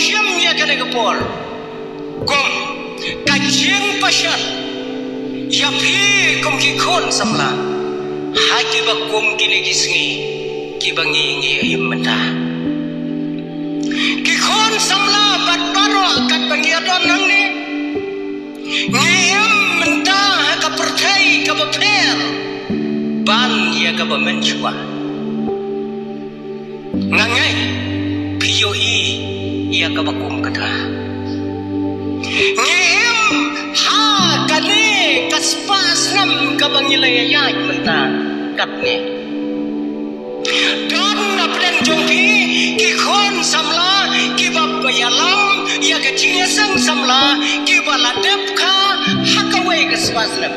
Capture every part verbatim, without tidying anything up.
shim ïa kane ka por kum ka jingpashan ïa phi kum ki khun samla ha kiba kum kine ki sngi kiba ngi ngi im mynta. Ki khun samla bad baroh katba ngi ïa don hangne, ngi im mynta ha ka pyrthei kaba pher ban ïa kaba mynshuwa. Nga ngeit phi ïohi ïa kaba kum kata. Ngi im ha kane ka spah snem kaba ngi la ïaid mynta katne. Don na pdeng jong phi ki khun samla kiba ïalam ïa ka jingïaseng samla kiba la dep kha ha kawei ka spah snem.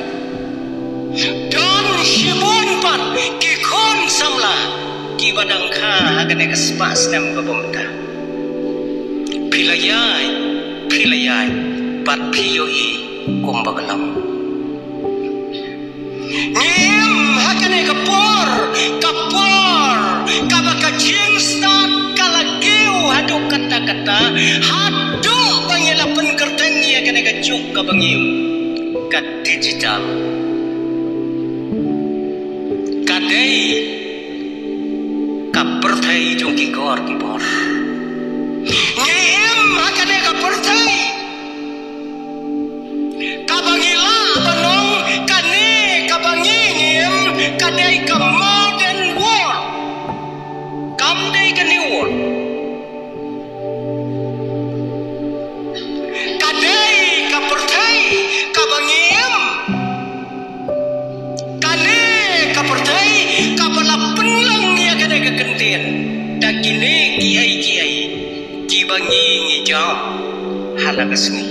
Don shibun pat ki khun samla kiba dang kha ha kane ka spah snem kaba mynta. Phi la ïaid, phi la ïaid bad phi ïohi kumba ka long. Ngi im ha kane ka por, ka por kaba ka jingstad ka la kiew haduh katta katta, haduh ba ngi la pynkyrteng ïa kane ka juk kaba ngi im ka digital. Ka dei ka pyrthei jong ki kor ki bor. Ngi im ha kane ka pyrthei kaba ngi lah ban ong kane kaba ngi ngi im ka dei ka modern world. Kam dei ka new world. Ka dei ka pyrthei kaba ngi im. Kane ka pyrthei kaba la pynlong ïa kane ka kyntien da kine kiei kiei kiba ngi ngi jam ha la ka sngi.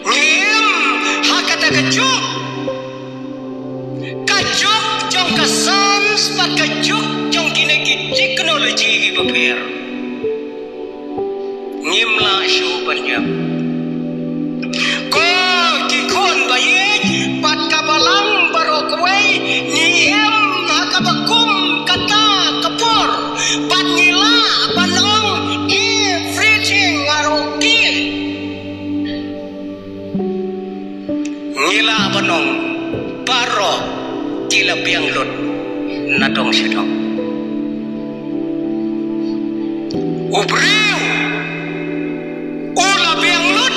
Ngi im ha kata ka juk, ka juk jong ka science bad ka juk jong kine ki technology kiba pher. Ngim lah shuh ban ïap. Ko ki khun ba ïeit bad ka balang baroh kawei, ngi im ha kaba kum kata ka por bad ngi lah ban ong everything are okay. Ngi lah ban ong baroh ki la biang lut na dong sha dong. U briew u la biang lut,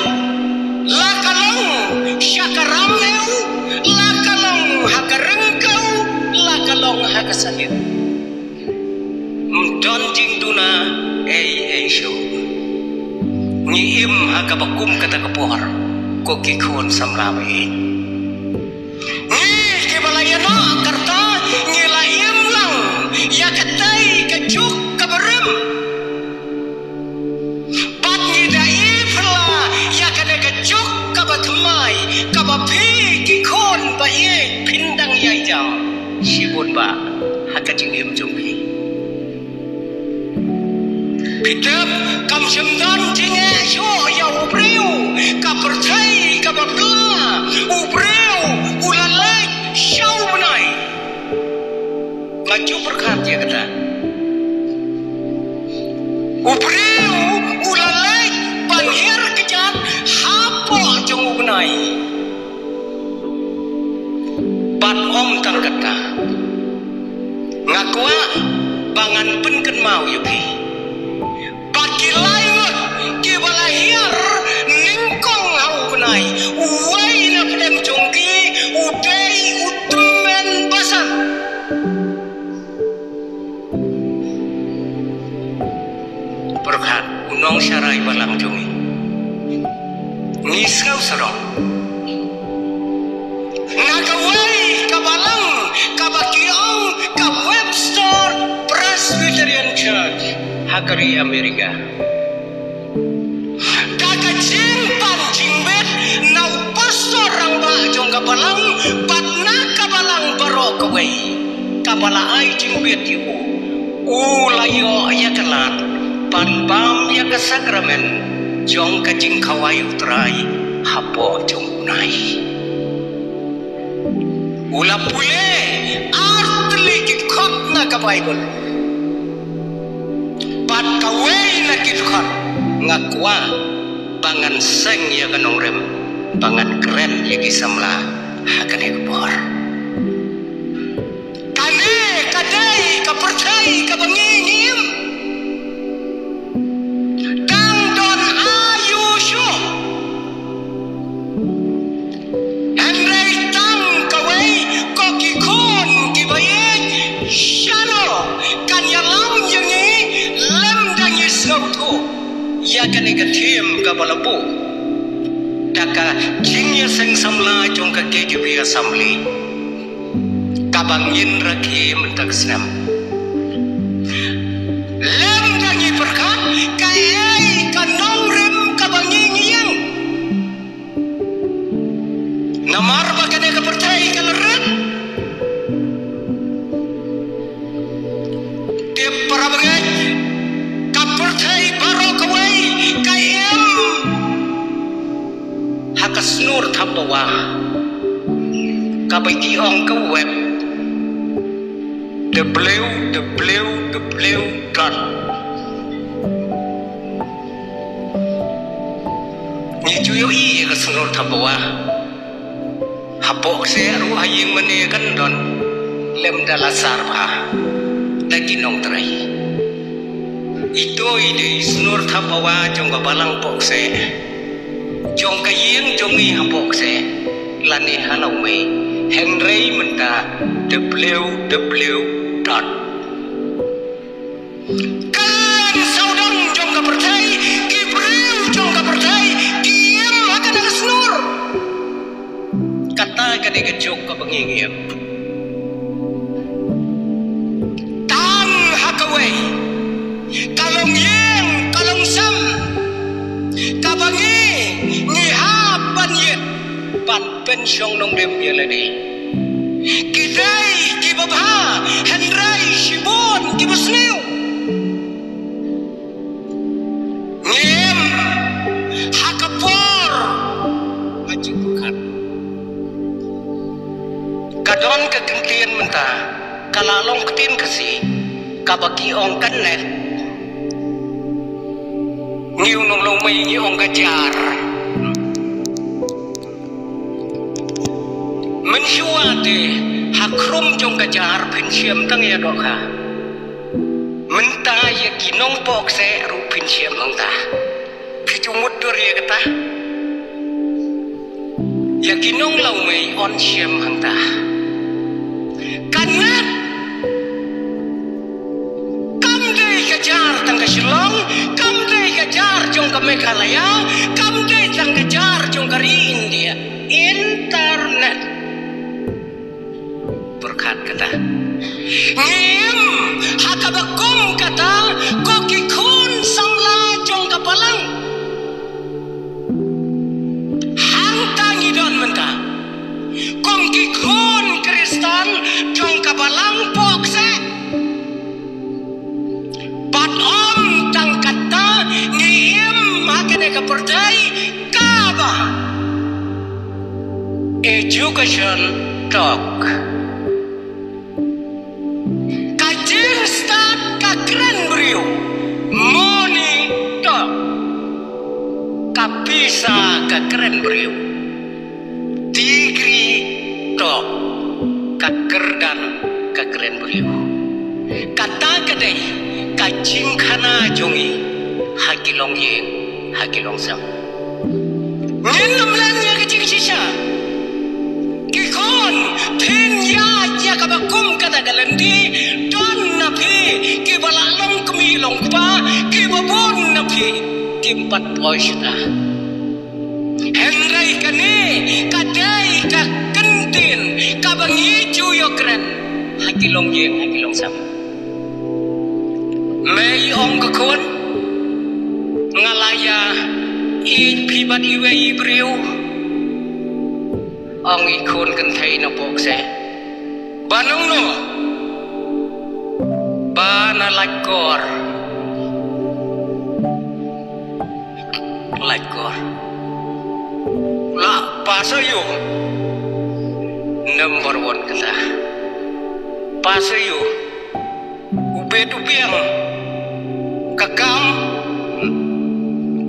la ka long sha ka ram ew, la ka long ha ka ryngkew, la ka long ha ka sahit. Ym don jingduna ei ei shuh. Ngi im ha kaba kum kata ka por, ko ki khun samla ba ïeit. Ngi kiba la ïano karta ngi la im lang ïa katei ka juk kaba rim. Bad ngi da ïeit phylla ïa kane ka juk kaba thymmai kaba phi ki khun ba ïeit phin dang ïai jam shibun ba ha ka jingim jong phi. Phi tip kam shym don jingeh shuh ïa u briew, ka pyrthei kaba pla, u briew u la leit sha u bnai. Nga ju pyrkhat ïa kata. U briew u la leit ban hiar kjat hapoh jong u bnai. Bad ym tang kata, nga kwah ba ngan pynkynmaw ïa phi ba ki lai ngut kiba la hiar nyngkong ha u bnai, uwei na pdeng jong ki u dei u tymmen basan. Pyrkhat u nongsharai balang jong ngi. Ngi sngew sarong na kawei ka balang kaba ki ong ka Webster Presbyterian Church ha ka ri Amerika. Da ka jingpan jingbit na u pastor rangbah jong ka balang bad na ka balang baroh kawei kaba la ai jingbit ïa u, u la ïoh ïa ka lad ban bam ïa ka sakramen jong ka jingkhawai U Trai hapoh jong u bnai. U la pule ar tylli ki kot na ka Baibl. Bad Kawei na ki dkhot, nga kwah ba ngan seng ïa ka nongrim, ba ngan kren ïa ki samla ha kane ka por. Kane ka dei ka pyrthei kaba ngi ngi im. Tang don aiu shuh. Hynrei tang kawei, ko ki khun kiba ïeit, shano kan ïalam ïa ngi lymda ngi sngewthuh ïa kane ka theme kaba la buh da ka jingïaseng samla jong ka K J V Assembly, kaba ngin rakhe mynta ka snem. Lymda ngi pyrkhat kaei ka nongrim kaba ngi ngi ïeng. Namar ba kane ka pyrthei ka la rit. Te para bangeit, ka pyrthei baroh kawei ka im ha ka snor thapbawa, kaba ki ong ka web W W W dot. Ngi ju ïohi ïa ka snor thapbawa. Hapoh kseh ruh ha ïing mane kan don, lymda la sar bha da ki nongtrei. Ito i dei snor thapbawa jong ka balang poh kseh, jong ka ïing jong ngi hapoh kseh lane ha Lawmei. Hynrei mynta W W W dot. Kane sawdong jong ka pyrthei, ki briew jong ka pyrthei ki im ha kane ka snor. Kata kane ka juk kaba ngi ngi im. Tang ha kawei ka longïing ka longsem kaba ngi ngi hap ban ïit ban pynshong nongrim ïa lade. Ki dei kiba bha, hynrei shibun kiba sniew. Ngim ha ka por ha jingpyrkhat. Ka don ka kyntien mynta ka la long ktien Khasi kaba ki ong ka net. Ngi u nong Lawmei ngi ong ka jar. Mynshuwa te ha khrum jong ka jar phin shem tang ïa dohkha. Mynta ïa ki nongpoh kseh ruh phin shem hangta. Phi ju mutdur ïa kata. Ïa ki nong Lawmei yn shem hangta. Ka net kam dei ka jar tang ka Shillong, kam dei ka jar jong ka Meghalaya, kam dei tang ka jar jong ka ri India. Internet. Pyrkhat kata. Ngim ha kaba kum kata, ko ki khun samla jong ka balang. Hangta ngi don mynta kum ki khun Khristan jong ka balang poh kseh. Bad ym tang kata, ngi im ha kane ka pyrthei kaba education tok. Ka jingstad ka kren briew, moni tok. Ka pisa ka kren briew, degree tok. Ka kyrdan ka kren briew. Kata ka dei ka jingkhana jong ngi ha ki longïing, ha ki longsem. Ngin ym leh ïa ka jingshisha. Ki khun, phin ïaid ïa kaba kum kata ka lynti, don na phi kiba la long kmie long kpa, kiba bun na phi kim pat poi shuh. Hynrei kane ka dei ka kyntien kaba ngi ju ïoh kren ha ki longïing, ha ki longsem. Mei ong ka khun, nga la ïa ïeit phi bad iwei i briew. Ong i khun kynthei na poh kseh, ba nangno? Ba na Laitkor. Laitkor. La pass aiu? Number one kata. Pass aiu? U beit u biang. Ka kam,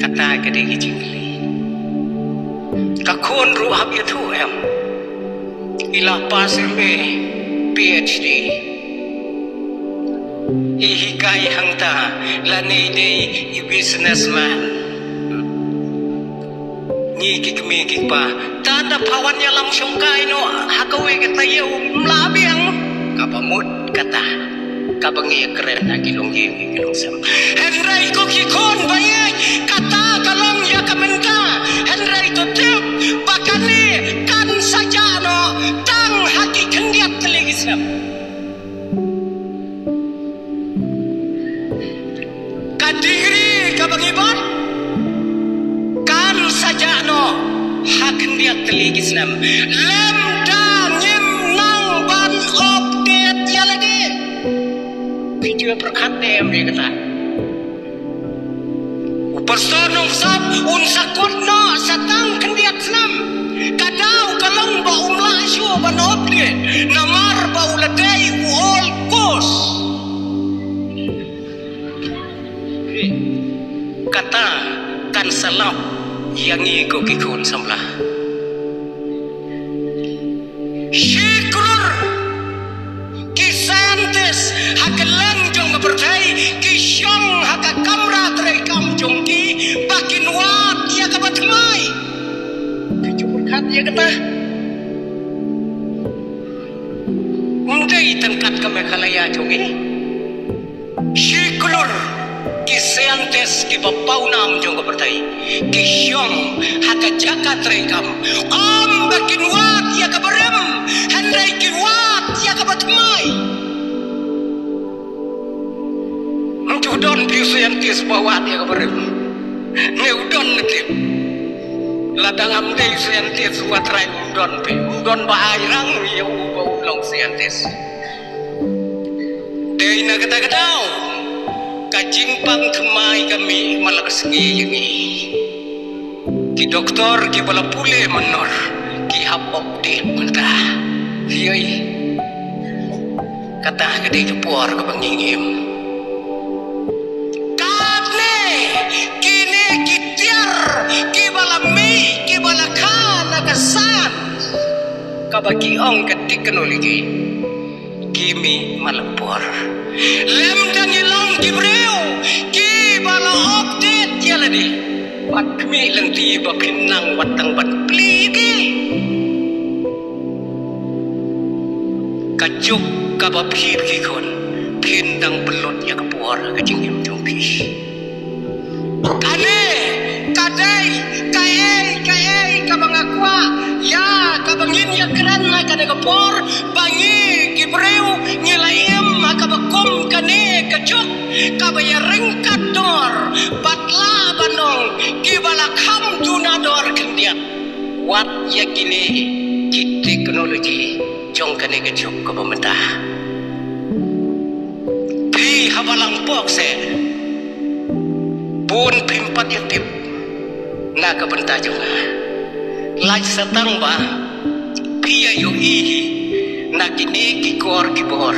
kata ka dei ka jingkylli. Ka khun ruh hap ïathuh em. I la pass M A, P H D. I hikai hangta, lane i dei i businessman. Ngi ki kmie ki kpa, tang da pha wan ïalam shongkai noh ha kawei ka taïew, ym lah biang. Kaba mut kata, kaba ngi ïakren ha ki longïing ki longsem. Hynrei ko ki khun ba ïeit, kata ka long ïa ka mynta. Hynrei to tip ba kane kan sa jah noh tang ha ki khyndiat tylli ki snem. Ka degree kaba ngi bad kan sa jah noh ha khyndiat tylli ki snem. Lymda ngim nang ban update ïa lade. Phi ju pyrkhat ne em ïa kata? U pastor Nongsap un sa kut noh sa tang khyndiat snem. Ka daw ka long ba um lah shuh ban update namar ba u la dei u old course. Kata kan sa lap ïa ngi ko ki khun samla. Shi klur ki scientist ha kylleng jong ka pyrthei ki shong ha ka kamra treikam jong ki ba kin wad ïa kaba thymmai. Phi ju pyrkhat ïa kata? Ym dei tang kat ka Meghalaya jong ngi. Shi klur ki scientist kiba pawnam jong ka pyrthei ki shong ha ka jaka treikam. Ym ba kin wad ïa kaba rim, hynrei ki wad ïa kaba thymmai. Ym ju don phi u scientist ba wad ïa kaba rim. Ne u don ne tip. Lada ngam dei scientist, wat rai ym don phi. Ym don ba ai rang ïa u ba u long scientist. Dei na kata ka daw ka jingpang thymmai ka mih man la ka sngi ïa ngi. Ki doktor kiba la pule mynno ki hap update mynta. Ïai. Kata ka dei ka por kaba ngi ngim. Katne kine ki tiar kiba la mih kiba la kha na ka science, kaba ki ong ka technology, ki mih man la ka por. Lymda ngi long ki briew kiba la update ïa lade, wat khmih lynti ba phin nang wat tang ban plie ïa ki. Ka juk kaba phi ki khun, phin dang pynlut ïa ka por ha ka jingim jong phi. Kane ka dei kaei kaei kaba nga kwah ïa kaba ngin ïakren ha kane ka por, ba ngi ki briew ngi la im ha kaba kum kane ka juk kaba ïa ryngkat dor bad lah ban ong kiba la kham duna dor khyndiat. Wat ïa kine ki technology jong kane ka juk kaba mynta. Phi haba lang pok se, bun phim pat ïa tip na ka bynta jong nga. Lait sa tang ba phi ïa ïohi hi na kine ki kor ki bor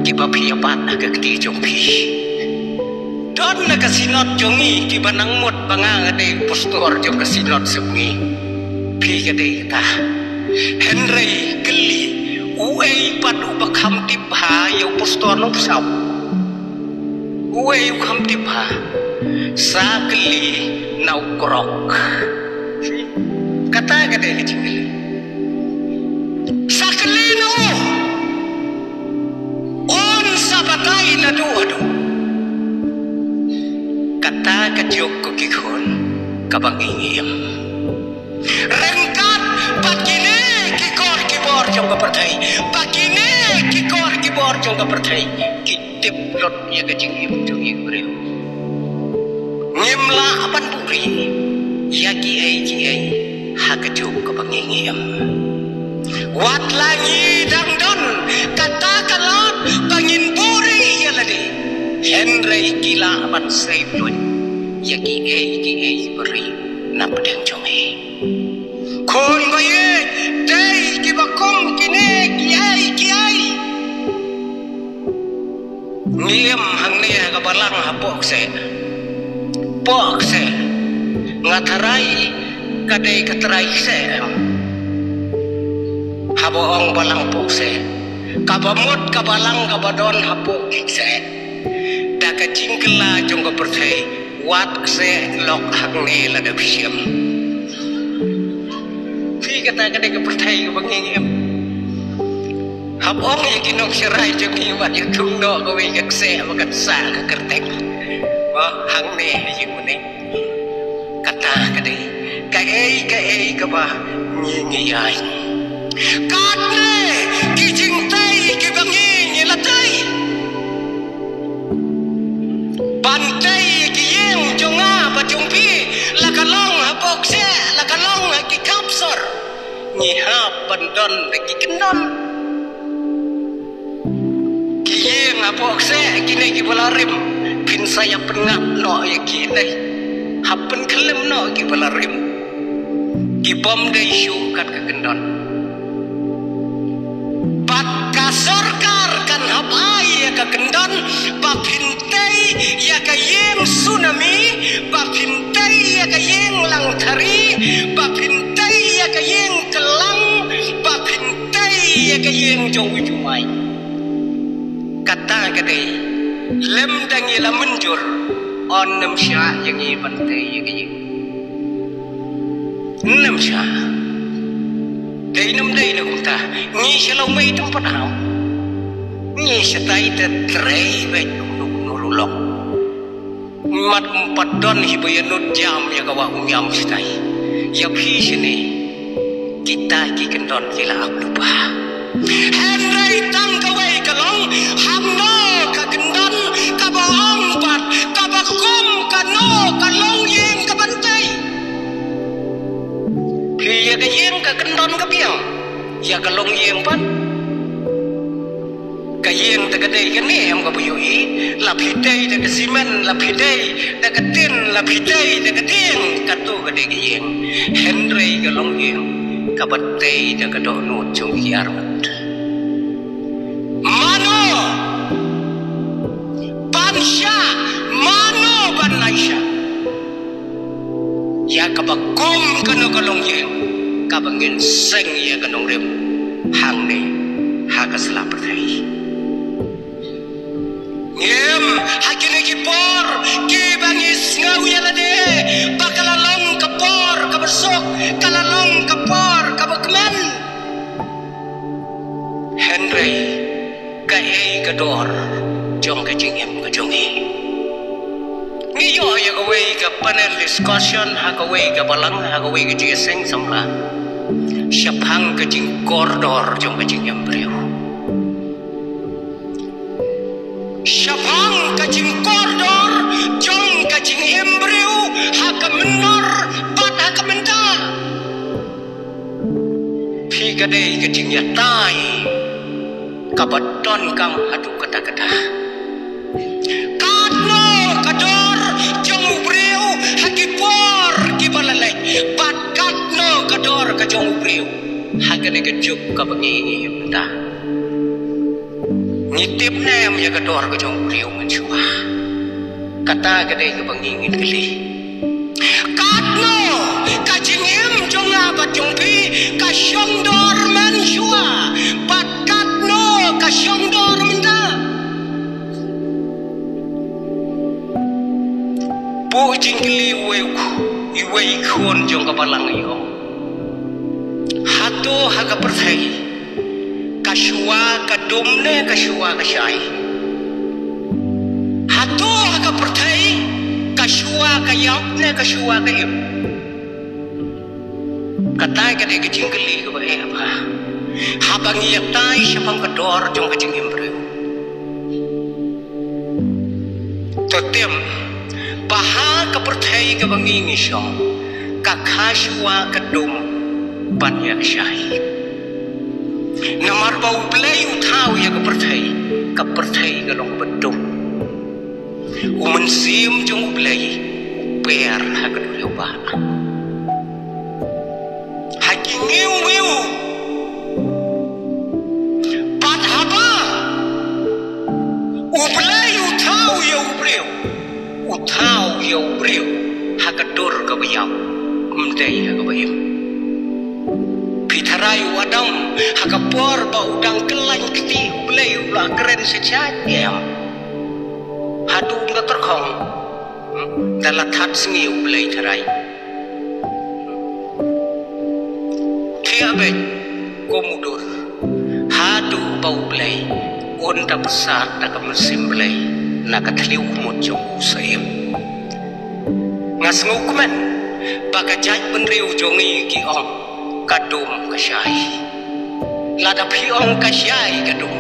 kiba phi ïa bat ha ka kti jong phi. Don na ka synod jong ngi kiba nang mut ba nga nga dei pastor jong ka synod Sepngi. Phi ka dei kata. Hynrei kylli, uei pat uba kham tip bha ïa u pastor Nongsap? Uei u kham tip bha? Sa kylli na u krok. Kata ka dei ka jingkylli. Sa kylli na u. Un sa batai naduh haduh. Kata ka juk ko ki khun kaba ngi ngim. Ryngkat bad kine ki kor ki bor jong ka pyrthei, bad kine ki kor ki bor jong ka pyrthei ki tip lut ïa ka jingim jong ngi ki briew. Ngim lah ban buhrieh ïa kiei kiei ha ka juk kaba ngi ngim. Wat la ngi dang don kata ka lad ba ngin buhrieh ïa lade, hynrei ki lah ban sei bluit ïa kiei kiei kiba ri na pdeng jong ngi. Khun ba ïeit, dei kiba kum kine kiei kiei. Ngi im hangne ha ka Balang hapoh kseh. Poh kseh. Nga tharai ka dei ka trai kseh. Haba ong balang poh kseh, kaba mut ka balang kaba don hapoh ki kseh. Da ka jingkylla jong ka pyrthei, wat kseh lok hangne lada phi shem. Phi, kata ka dei ka pyrthei kaba ngi im. Hap ong ïa ki nongshakri jong ngi, wat ïa thung noh kawei ka kseh ba kan sah ka kyrteng. Ba hangne ha ïing mane. Kata ka dei kaei kaei kaba ngi ngi ïai. Katne ki jingtei kiba ngi ngi la tei. Ban tei ki ïing jong nga bad jong phi, la ka long hapoh kseh, la ka long ha ki khap sor, ngi hap ban don da ki kyndon. Ki ïing hapoh kseh kine kiba la rim, phin sa ïa pyngngad noh ïa kine. Hap pynkhlem noh kiba la rim. Ki bym dei shuh kat ka kyndon. Bad ka sorkar kan hap ai ïa ka kyndon ba phin tei ïa ka ïing tsunami, ba phin tei ïa ka ïing langthari, ba phin tei ïa ka ïing kyllang, ba phin tei ïa ka ïing jong u jumai. Kata ka dei, lem da ngi la mynjur, yn nym shah ïa ngi ban tei ïa ka ïing. Nym shah. Dei nym dei na kumta. Ngi sha lawmei tam pat ham. Ngi shatai te trei beit kumno kumno ruh long. Mat ym pat don hi ba ïa nud jam ïa ka wah um ïam shatai. Ïa phi shane. Kita ki kyndon ki la ap lypa. Hynrei tang kawei ka long, hangno ka kyndon kaba ong pat, kaba kum kano ka longïing kaban tei. Phi, ïa ka ïing ka kyndon ka biang, ïa ka longïing pat. Ka ïing te ka dei kane em kaba ïohi, la phi tei da ka simen, la phi tei da ka tin, la phi tei da ka dieng, kato ka dei ka ïing. Hynrei ka longïing kaba tei da ka dohnud jong ki arngut. Mano ban shah, mano ban ai shah. Ïa kaba kum kano ka longïing, kaba ngin seng ïa ka nongrim hangne ha ka sla pyrthei. Ngim, ha kine ki por kiba ngi sngew ïa lade ba ka la long ka por kaba suk, ka la long ka por kaba kmen. Hynrei kaei ka dor jong ka jingim ka jong ngi? Ngi ïoh ïa kawei ka panel discussion ha kawei ka balang, ha kawei ka jingïaseng samla, shaphang ka jingkordor jong ka jingim briew. Shaphang ka jingkordor jong ka jingim briew ha ka mynnor bad ha ka mynta. Phi, ka dei ka jingïatai kaba donkam haduh katta katta. Katno ka dor jong u briew ha ki por kiba la leit, bad katno ka dor ka jong u briew ha kane ka juk kaba ngi ngi im mynta. Ngi tip ne em ïa ka dor ka jong u briew mynshuwa? Kata ka dei kaba ngi ngin kylli. Katno ka jingim jong nga bad jong phi ka shong dor mynshuwa, bad katno ka shong dor mynta? Buh jingkylli uwei u, uwei u khun jong ka balang ïa u. Hato ha ka pyrthei ka shuwa ka dum ne ka shuwa ka shai? Hato ha ka pyrthei ka shuwa ka ïap ne ka shuwa ka im? Kata ka dei ka jingkylli kaba eh bha haba ngi ïatai shaphang ka dor jong ka jingim briew. To tip ba ha ka pyrthei kaba ngi ngi shong, ka kha shuwa ka dum ban ïa ka shai. Namar ba U Blei u thaw ïa ka pyrthei, ka pyrthei ka long kaba dum. U Mynsiem jong U Blei u per ha ka duriaw bah. Ha ki ngiw ngiw. Bad haba U Blei u thaw Thaw ïa u briew, u thaw ïa u briew ha ka dur kaba ïap, ym dei ha kaba im. Phi tharai u Adam ha ka por ba u dang kyllaiñ kti, u Blei u la kren sha ïa u? Haduh da tyrkhong, hmm, da la that sngi u Blei tharai. Thiah beit kum u dur, haduh ba u Blei un da pyrsad da ka mynsiem Blei na ka thliew khmut jong u syiem. Nga sngewkmen ba ka jaitbynriew jong ngi ki ong ka dum ka shai. Lada phi ong ka shai ka dum,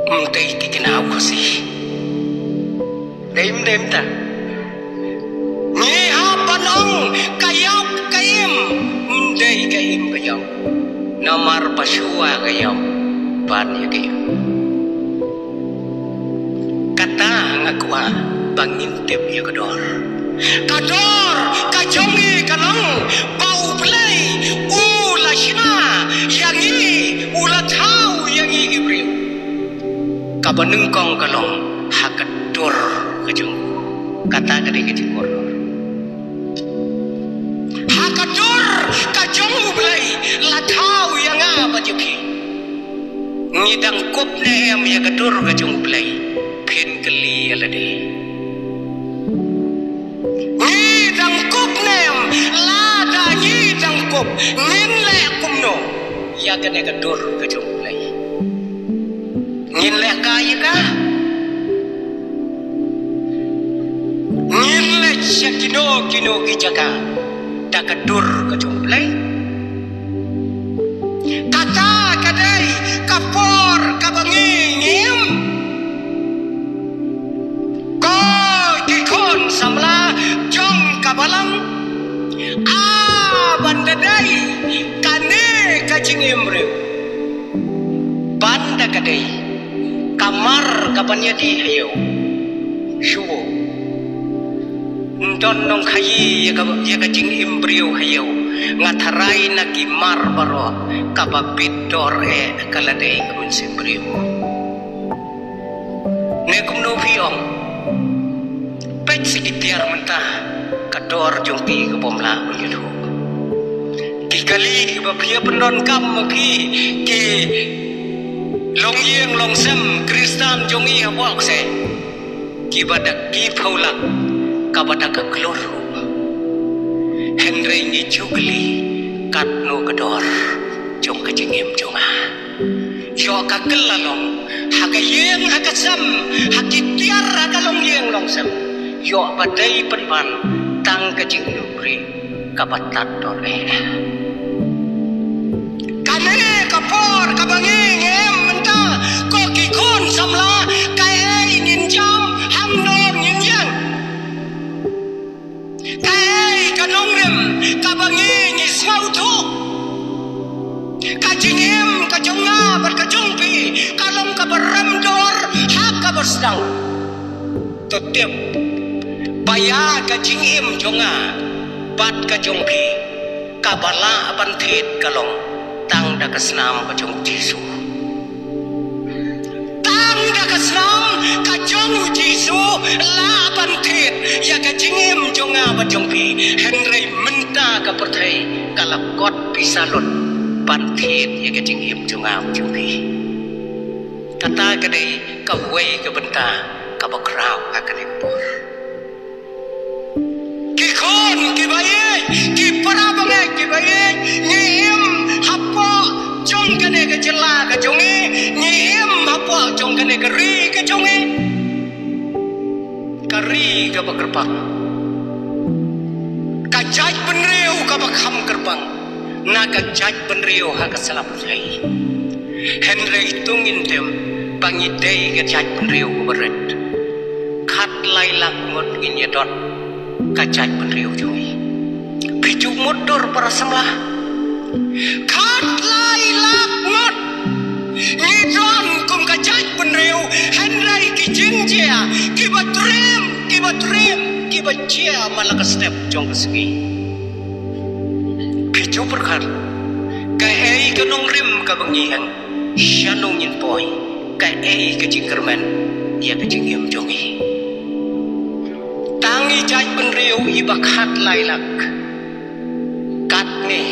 ym dei ki kynnoh Khasi. Dei ym dei mynta. Ngi hap ban ong ka ïap ka im, ym dei ka im ka ïap. Namar ba shuwa ka ïap ban ïa ka im. Kata nga kwah ba ngin tip ïa ka dor. Ka dor ka jong ngi ka long ba u Blei u la shna ïa ngi, u la thaw ïa ngi ki briew. Kaba nyngkong ka long ha ka dur ka jong u. Kata ka dei ka jingkordor. Ha ka dur ka jong u Blei la thaw ïa nga bad ïa phi. Ngi dang kup ne em ïa ka dur ka jong u Blei? Phin kylli ïa lade. Ngi dang kup ne em? Lada ngi dang kup, ngin leh kumno ïa kane ka dur ka jong u Blei? Ngin leh kai ïa ka? Ngin leit sha kino kino ki jaka da ka dur ka jong u Blei? Kata ka dei ka por kaba ngi ngim. Ko ki khun samla jong ka balang, a ban da dei kane ka jingim briew, ban da ka dei ka mar ka ban ïadih ha ïew. Shuh, ym don nongkhaïi ïa ka, ïa ka jingim briew ha ïew. Nga tharai na ki mar baroh kaba bit dor eh ka la dei ka mynsiem briew. Ne kumno phi ong? Peit sha ki tiar mynta, ka dor jong ki ka bym lah ban ïathuh. Ki kali kiba phi ïa pyndonkam ma phi, ki longïing longsem Khristan jong ngi hapoh kseh, kiba da ki phew lak, kaba da ka klur ruh. Hynrei ngi ju kylli, katno ka dor jong ka jingim jong nga? Ïoh ka kylla long ha ka ïing ha ka sem, ha ki tiar ha ka longïing longsem, ïoh ba dei pynban tang ka jingïohi kaba tad dor eh. Kane ka por kaba ngi ngim mynta, ko ki khun samla, kaei ngin jam, hangno ngin ïeng? Kaei ka nongrim kaba ngi ngi sngewthuh? Ka jingim ka jong nga bad ka jong phi ka long kaba rem dor ha kaba sdang. To tip ba ïa ka jingim jong nga bad ka jong phi, kaba lah ban thied ka long tang da ka snam ka jong u Jisu. Tang da ka snam ka jong u Jisu lah ban thied ïa ka jingim jong nga bad jong phi. Hynrei mynta ka pyrthei ka la kot pisa lut ban thied ïa ka jingim jong nga bad jong phi. Kata ka dei kawei ka bynta kaba khraw ha kane ka por. Ki khun kiba ïeit, ki para bangeit kiba ïeit, ngi im hapoh jong kane ka jylla ka jong ngi, ngi im hapoh jong kane ka ri ka jong ngi. Ka ri kaba kyrpang, ka jaitbynriew kaba kham kyrpang na ka jaitbynriew ha ka sla pyrthei. Hynrei to ngin tip ba ngi dei ka jaitbynriew kaba rit. Khatlai lak ngut ngin ïa don ka jaitbynriew jong ngi. Phi ju mutdur para samla? Khatlai lak ngut ngi don kum ka jaitbynriew, hynrei ki jingjia kiba triem, kiba triem, kiba jia man la ka step jong ka sngi. Phi ju pyrkhat, kaei ka nongrim kaba ngi ïeng? Shano ngin poi? Kaei ka jingkyrmen? ïa ka jingim jong ngi. Tang i jaitbynriew iba khatlai lak. Katne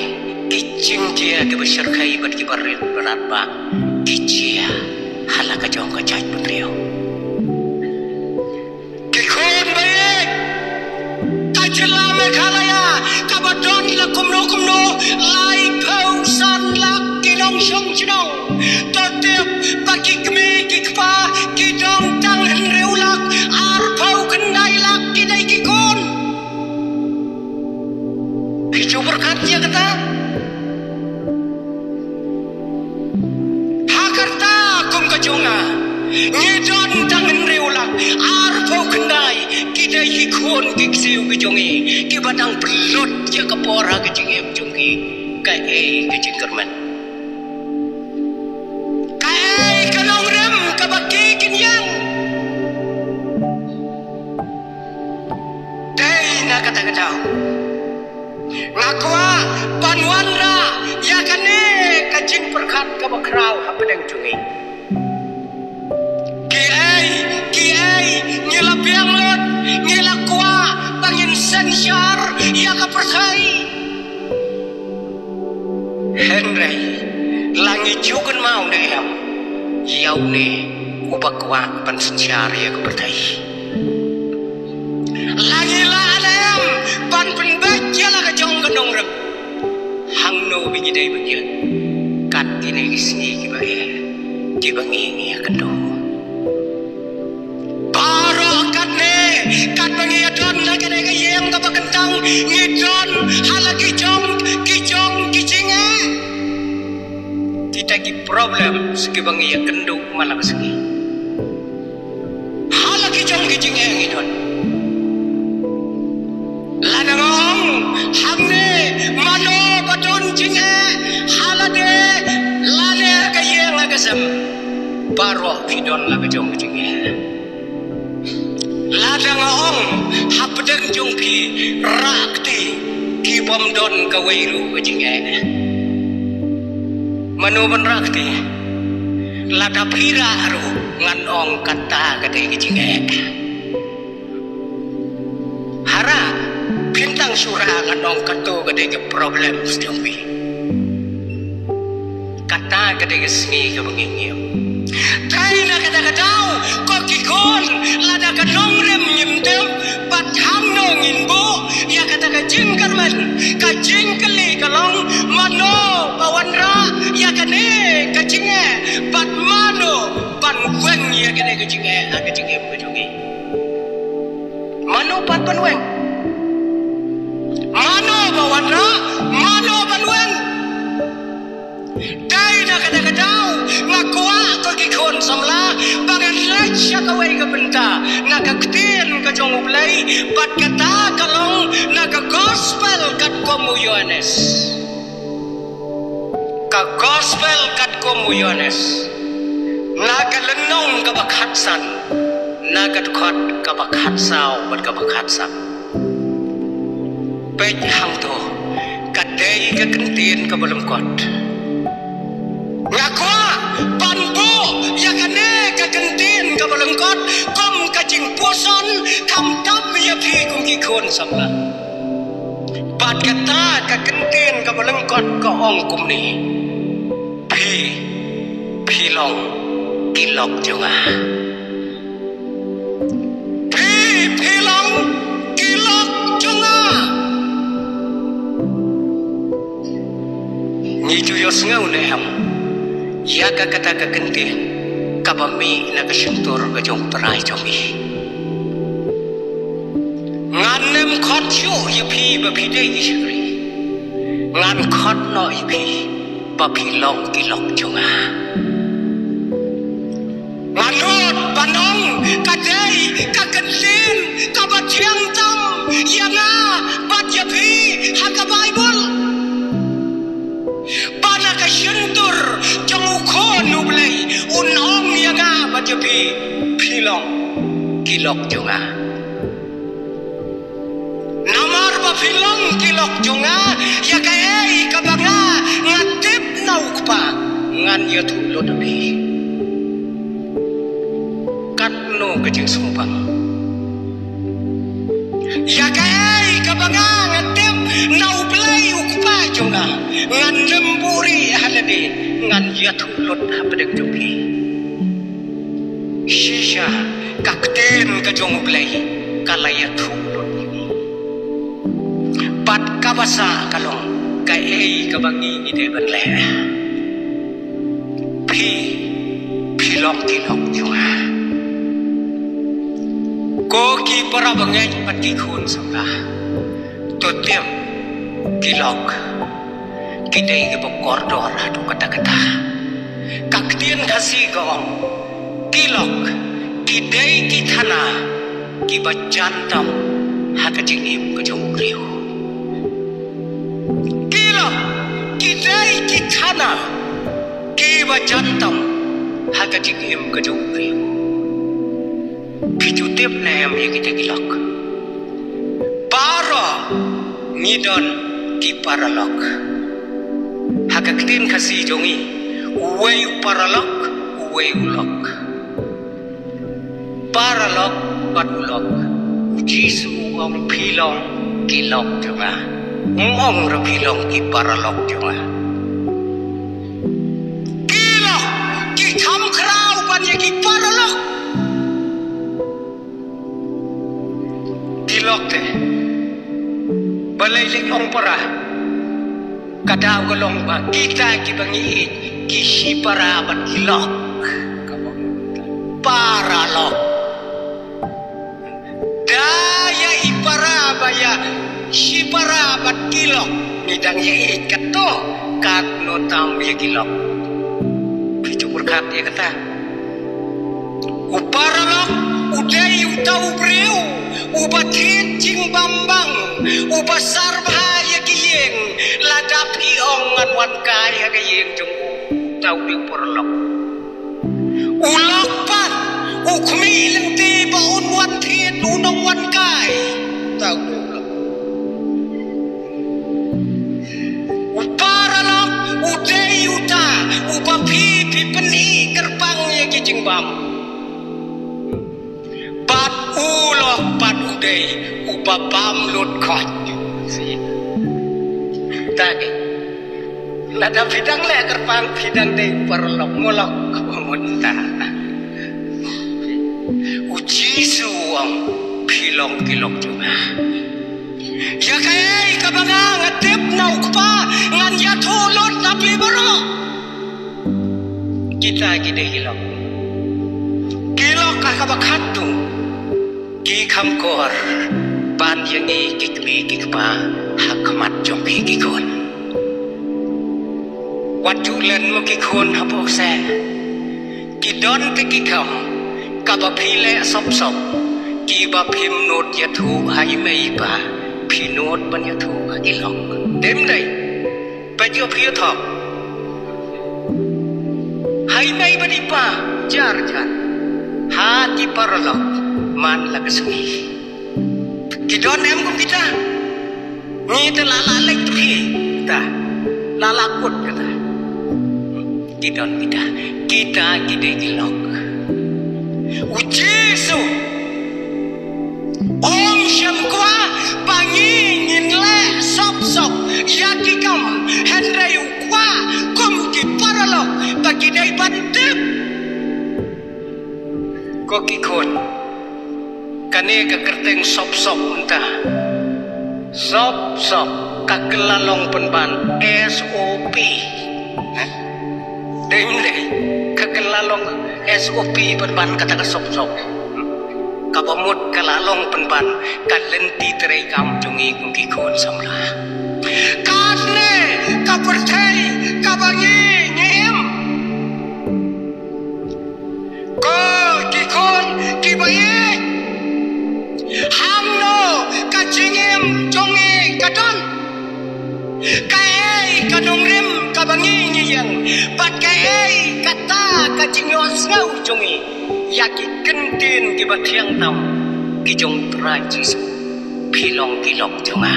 ki jingjia kiba shyrkhei bad kiba rit bad ba ki jia ha la ka jong ka jaitbynriew. Ki khun ba ïeit, ka jylla Meghalaya kaba don la kumno kumno laiphew san lak ki nongshong shnong. To tip ba ki kmie ki kpa ki don tang hynriew lak arphew khyndai lak ki dei ki khun. Phi ju pyrkhat ïa kata? Ha kata kum ka jong nga, ngi don tang hynriew lak arphew khyndai ki dei ki khun ki ksiew ki jong ngi kiba dang pynlut ïa ka por ha ka jingim jong ki. Kaei ka jingkyrmen? Kaei ka nongrim kaba ki kin ïeng? Dei na kata ka daw nga kwah ban wanrah ïa kane ka jingpyrkhat kaba khraw hapdeng jong ngi. Kiei kiei ngi la biang lut, ngi la kwah ba ngin synshar ïa ka pyrthei. Hynrei la ngi ju kynmaw ne em ïa une uba kwah ban synshar ïa ka pyrthei? La ngi lah ne em ban pynbeit ïa la ka jong ka nongrim? Hangno ba ngi dei ban ïeng kat kine ki sngi kiba eh kiba ngi ngi ïakynduh? Baroh katne, katba ngi ïadon ha kane ka ïing kaba kyntang, ngi don ha la ki jong ki jong ki jingeh. Kita ki problems kiba ngi ïakynduh man la ka sngi. Ha la ki jong ki jingeh ngi don. Lada nga ong hangne mano ba don jingeh ha lade lane ha ka ïing ha ka sem, baroh phi don la ka jong ka jingeh. Lada nga ong hapdeng jong phi rah kti ki bym don kawei ruh ka jingeh. Mano ban rah kti? Lada phi rah ruh ngan ong kata ka dei ka jingeh. Hara, phin tang shu rah ngan ong kato ka dei ka problems jong phi. Kata ka dei ka sngi kaba ngi ngi ïoh. Dei na kata ka daw ko ki khun, lada ka nongrim ngim tip bad hangno ngin buh ïa kata ka jingkyrmen, ka jingkylli ka long mano ba wanrah ïa kane ka jingeh bad mano ban weng ïa kane ka jingeh ha ka jingim ka jong ngi. Mano pat ban weng? Mano ba wanrah? Mano ban weng? Dei na kata ka daw nga kwah ko ki khun samla ba ngan leit sha kawei ka bynta na ka ktien ka jong U Blei bad kata ka long na ka gospel katkum u Ïohannes. Ka gospel katkum u Ïohannes, na ka lynnong kaba khatsan, na ka dkhot kaba khatsaw bad kaba khatsan. Peit hangto, ka dei ka kyntien kaba lyngkot. Nga kwah ban buh ïa kane ka kyntien kaba lyngkot kum ka jingpuson khamtam ïa phi kum ki khun samla. Bad kata ka kyntien kaba lyngkot ka ong kumne: Phi, phi long ki lok jong nga. Phi, phi long ki lok jong nga. Ngi ju ïohsngew ne em ïa ka kata ka kyntien kaba mih na ka shyntur ka jong U Trai jong ngi? Ngan ym khot shuh ïa phi ba phi dei ki shakri. Ngan khot noh ïa phi ba phi long ki lok jong nga. Nga nud ban ong ka dei ka kyntien kaba thiang tam ïa nga bad ïa phi ha ka Baibl. Ba na ka shyntur jong U Khun U Blei un ong ïa nga bad ïa phi, phi long ki lok jong nga. Namar ba phi long ki lok jong nga, ïa kaei kaba nga, nga tip na U Kpa, ngan ïathuh lut ha phi. Katno ka jingsngewbang. Ïa kaei kaba nga nga tip na U Blei U Kpa jong nga, ngan nym buhrieh ha lade, ngan ïathuh lut hapdeng jong phi. Shisha ka ktien ka jong U Blei ka la ïathuh lut ïa ngi. Bad kaba sah ka long kaei kaba ngi ngi dei ban leh. Phi, phi long ki lok jong nga. Ko ki para bangeit bad ki khun samla, to tip, ki lok ki dei kiba kordor haduh katta katta. Ka ktien Khasi ka ong, ki lok ki dei ki thana kiba jan tam ha ka jingim ka jong u briew. Ki lok ki dei ki thana kiba jan tam ha ka jingim ka jong u briew. Phi ju tip ne em ïa kita ki lok? Baroh ngi don ki paralok. Ha ka ktien Khasi jong ngi, uwei u paralok, uwei u lok. Paralok bad u lok. U Jisu u ong, phi long ki lok jong nga. Um ong ruh phi long ki paralok jong nga. Ki lok ki kham khraw ban ïa ki paralok. Ki lok te, balei leh ong para? Ka daw ka long ba kita kiba ngi ïeit ki shipara bad ki lok. Paralok. Da ïa i para ba ïa shipara bad ki lok ngi dang ïa ïeit, kato katno tam ïa ki lok. Phi ju pyrkhat ïa kata? U paralok u dei uta u briew uba thied jingbam bang, uba sarbha ïa ki ïing. Lada phi ong ngan wan kai ha ka ïing jong u, uta u dei u paralok. U lok pat u khmih lynti ba un wan thied, un ong wan kai, uta u dei u lok. U paralok u dei uta uba phi, phi pyni kyrpang ïa ki jingbam. Bad u lok pat u dei uba bam lut khoit. Shisha. Ta dei. Lada phi dang leh kyrpang phi dang dei u paralok, u lok kaba mut ta. U Jisu u ong, phi long ki lok jong nga. Ïa kaei kaba nga nga tip na u Kpa ngan ïathuh lut na phi baroh. Kita ki dei ki lok. Ki lok ha kaba khatduh ki kham kor ban ïa ngi ki kmie ki kpa ha khmat jong phi ki khun. Wat ju len mo ki khun hapoh kseh. Ki don te ki kam kaba phi leh sop sop, kiba phim nud ïathuh ha i mei i pa, phi nud ban ïathuh ha ki lok. Dei ym dei? Peit ïa phi ïa thok. Ha i mei bad i pa jar jar. Ha ki paralok man la ka sngi. Ki don em kum kita? Ngi te la la leit phi ta, la la kut kata. Ki don kita, kita ki dei ki lok. U Jisu um shym kwah ba ngi ngin leh sop sop ïa ki kam, hynrei u kwah kum ki paralok ba ki dei ban tip. Ko ki khun, kane ka kyrteng sop sop mynta. Sop sop ka kylla long pynban S O P. Dei ym dei? Ka kylla long S O P pynban kata ka sop sop. Kaba mut ka la long pynban ka lynti treikam jong ngi kum ki khun samla. Katne ka pyrthei kaba ngi ngi im. Ko ki khun kiba ïeit, hangno ka jingim jong ngi ka don? Kaei ka nongrim kaba ngi ngi ïeng, bad kaei kata ka jingïohsngew jong ngi ïa ki kyntien kiba thiang tam ki jong u Trai Jisu, phi long ki lok jong nga.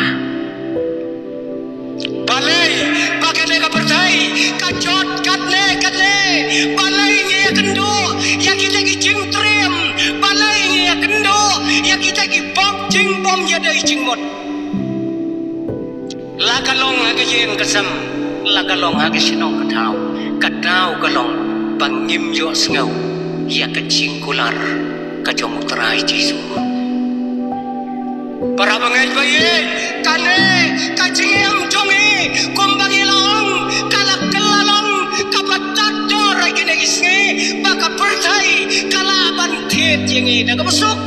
Balei ba kane ka pyrthei ka jot katne katne? Balei ngi ïakynduh ïa kita ki jingtriem? Balei ïa kita ki pop jingbym ïadei jingmut. La ka long ha ka ïing ka sem, la ka long ha ka shnong ka thaw, ka daw ka long ba ngim ïohsngew ïa ka jingkular ka jong U Trai Jisu. Para bangeit ba ïeit, kane ka jingim jong ngi kumba ngi la ong, ka la kylla long kaba tad dor ha kine ki sngi, ba ka pyrthei ka lah ban thied ïa ngi da kaba suk.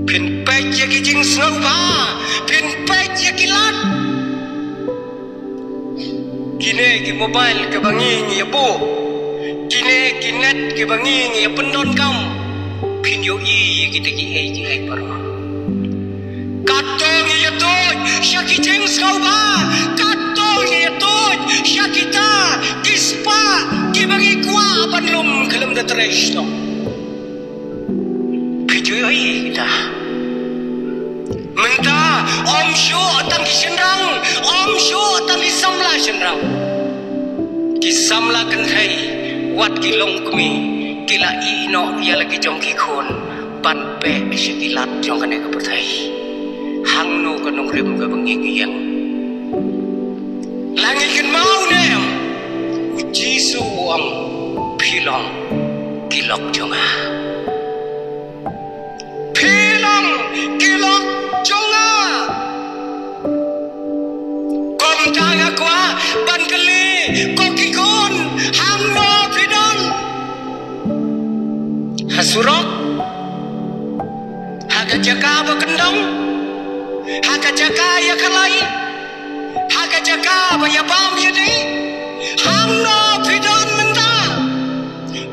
Phin peit ïa ki jingsngewbha, phin peit ïa ki lad. Kine ki mobile kiba ngi ngi ïa buh, kine ki net kiba ngi ngi ïa pyndonkam, phin ïohi ïa kita kiei kiei baroh. Katto ngi ïa tuid sha ki jingsngewbha, katto ngi ïa tuid sha kita ki spah kiba ngi kwah ban lum khlem da trei shnong. Phi ju ïohi kita. Mynta ym shuh tang ki shynrang, ym shuh tang ki samla shynrang, ki samla kynthei, wat ki longkmie, ki la ïeh noh ïa la ki jong ki khun ban beh sha ki lad jong kane ka pyrthei. Hangno ka nongrim kaba ngi ngi ïeng? La ngi kynmaw ne em? U Jisu u ong, phi long ki lok jong nga. Phi long ki lok jong nga. Kumta nga kwah ban kylli ko ki khun, hangno phi don? Ha surok? Ha ka jaka ba kyndong? Ha ka jaka ïa ka lai? Ha ka jaka ba ïa bam ïa dih? Hangno phi don mynta?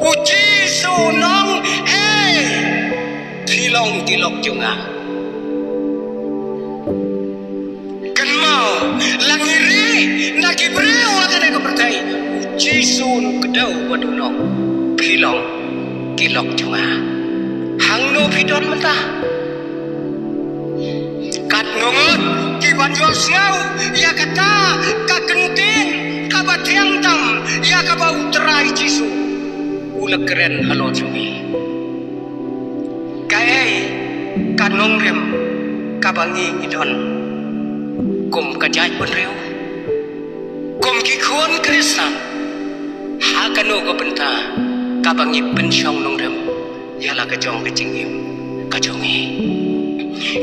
U Jisu u ong, ei, phi long ki lok jong nga. Kynmaw, la ngi rieh na ki briew ha kane ka pyrthei, u Jisu u kdew bad u ong, phi long ki lok jong nga. Hangno phi don mynta? Katno ngut ki ban ïohsngew ïa kata ka kyntien kaba thiang tam, ïa kaba U Trai Jisu u la kren halor jong ngi? Kaei ka nongrim kaba ngi ngi don kum ka jaitbynriew, kum ki khun Khristan? Ha kano ka bynta kaba ngi pynshong nongrim ïa la ka jong ka jingim ka jong ngi?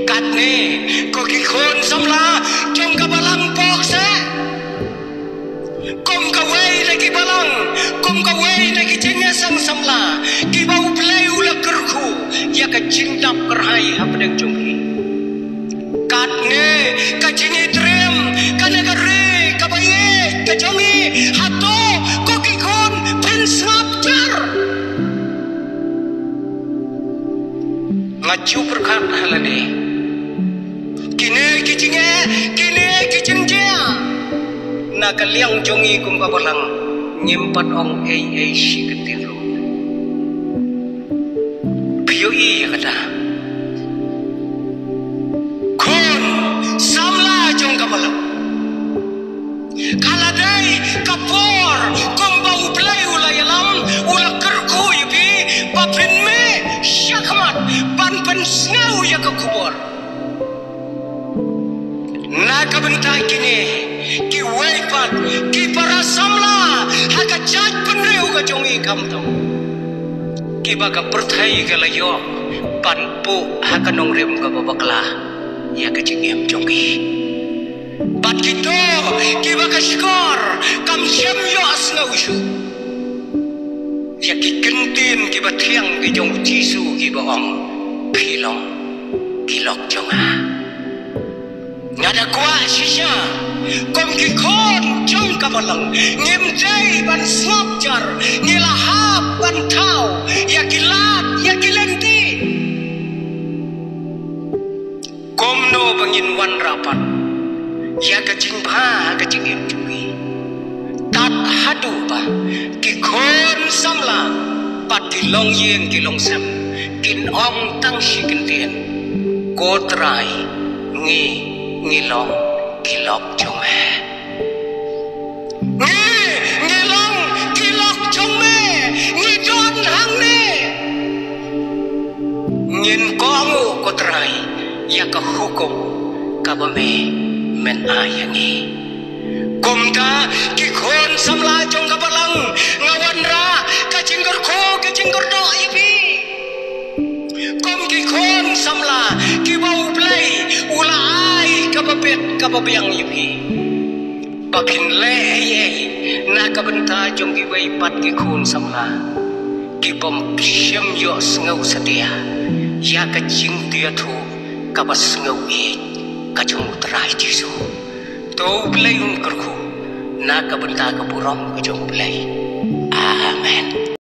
Katne ko ki khun samla jong ka balang bok seh, kum kawei na ki balang, kum kawei na ki jingïaseng samla kiba U Blei u la kyrkhu ïa ka jingdap kyrhai hapdeng jong ki. Katne ka jingïatreilang, kane ka ri kaba ïeit ka jong ngi, hato ko ki khun phin sngap jar? Nga ju pyrkhat ha lade, kine ki jingeh, kine ki jingjia na ka liang jong ngi kum ka balang, ngim pat ong ei ei shi kyntien ruh. Phi ïohi ïa kata? Khun samla jong ka balang, ka la dei ka por kumba U Blei u la ïalam, u la kyrkhu ïa phi ba phin mih shakhmat ban pynsngew ïa ka khubor. Na ka bynta kine kiwei pat ki para samla ha ka jaitbynriew ka jong ngi, khamtam kiba ka pyrthei ka la ïoh ban buh ha ka nongrim kaba bakla ïa ka jingim jong ki. Bad kito kiba ka shkor kam shym ïohsngew shuh ïa ki kyntien kiba thiang ki jong U Jisu kiba ong, phi long ki lok jong nga. Nga da kwah shisha kum ki khun jong ka balang ngim dei ban sngap jar, ngi la hap ban thaw ïa ki lad ïa ki lynti. Kumno ba ngin wanrah pat ïa ka jingbha ha ka jingim jong ngi, tad haduh ba ki khun samla bad ki longïing ki longsem kin ong tang shi kyntien, ko Trai, ngi ngi long ki lok jong me. Ngi ngi long ki lok jong me, ngi don hangne. Ko Trai, ïa ka hukum kaba me men ai ïa ngi. Kumta ki khun samla jong ka balang, nga wanrah ka jingkyrkhu ka jingkyrdoh ïa phi. Kum ki khun samla kiba U Blei u la ai kaba bit kaba biang ïa phi, ba phin leh ei ei na ka bynta jong kiwei pat ki khun samla kibym shym ïohsngew satia ïa ka jingtiathuh kaba sngewieit ka jong U Trai Jisu. To U Blei un kyrkhu na ka bynta ka burom ka jong U Blei. Amen.